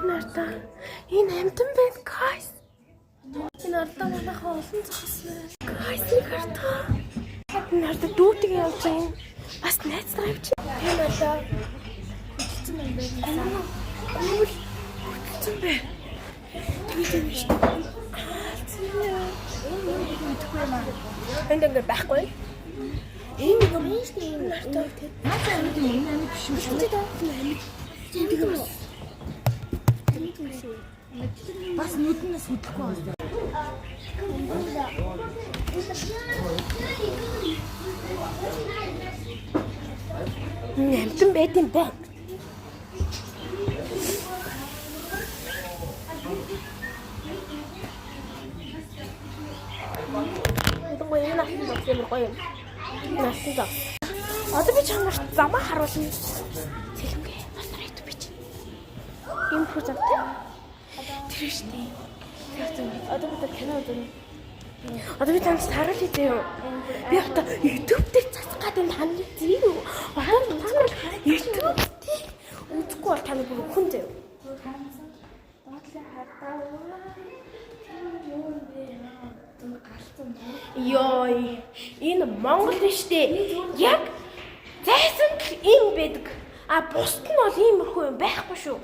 Энэ ардаа энэ амьтан байна, guys. Энэ ардаа манайхаа олон зогссон. Guys, энэ ардаа. Энэ ардаа дүүтэйг явж байгаа юм. Бас найзтайгаа явж байна. Энэ ардаа Хөдөлсөн юм байна. гүйл хөдөлсөн бэ. Тэгээд юм шүү дээ. Энэ юм мэдэхгүй юм аа. Энд ингээ байхгүй. Энэ нэг юм шүү дээ. Энэ ардаа Нааца амьд юм, энэ амьд биш юм шүү. амьд. Тэгээд бас Бас нүднээс хөдлөхгүй байна. Энэ амьтан байт юм байна. Гоё энэ алтан зогс юм, гоё юм. Энэ алтан зогс. Одоо би чамд замаа харуулна. Сэлэнгээ бас дараа YouTube бич. Ийм хүү замтай. Тэр шүү дээ. Тэр зүг. Одоо бид нар кино үзнэ. Одоо би танд харуулъя заяа. Би одоо YouTube дээр цацах гэдэг нь танд зөө. Одоо та нар YouTube дээр үзэхгүй бол таны бүр хүн заяа. Доотлын хардаа. Тэр юу юм бэ? Зүг галцсан мó. Йой, энэ Монгол биш дээ. Яг зайсанд л ийм байдаг. А бусд нь бол иймэрхүү юм байхгүй шүү.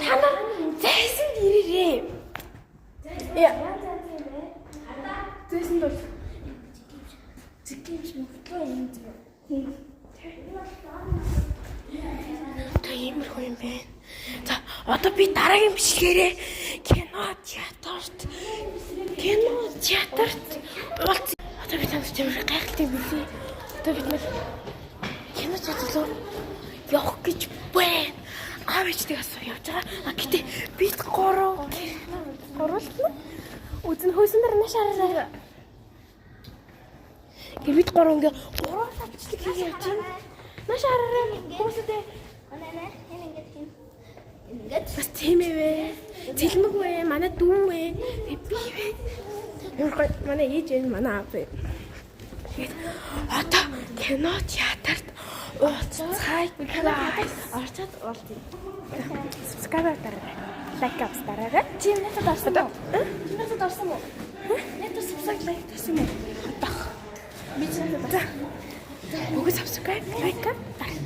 Та нар зайсанд ирээрээ. Яа, Янз янз юм бэ? зайсанд бол Зэгэн ч мөхтлөө юм зүг. одоо иймэрхүү юм байна. За, одоо би дараагийн бичлэгээрээ кино театрт уулз. Одоо би танд тийм гайхалтай билээ. Одоо бид нар кино театр руу явах гэж байна. Аав ээжтэйг асуу явж байгаа. А гэтээ бид гурав гурвална. Үзэн хөөсөн дээр нааш хараарай. Гэ бид гурав ингээ гурван бичлэг хийж явж байна. Нааш хараарай. Хүмүүсээ Анаа энэ ингээд хин. Ингээд бас тийм ээ. Цэлмэг вэ, манай дүү вэ, би вэ. Ямар гоё, манай ээж вэ, манай аав вэ. Тэгээд одоо кино театрт уулзцгаая. Guys. Орчоод уулзъя. Subscribe дараарай. Like дараарай. Чи надад орсон уу? Чи надад орсон уу? Надад subscribe, like дарсан юм уу? Одоох. Би чи надад За. Бүгд subscribe, like дараа.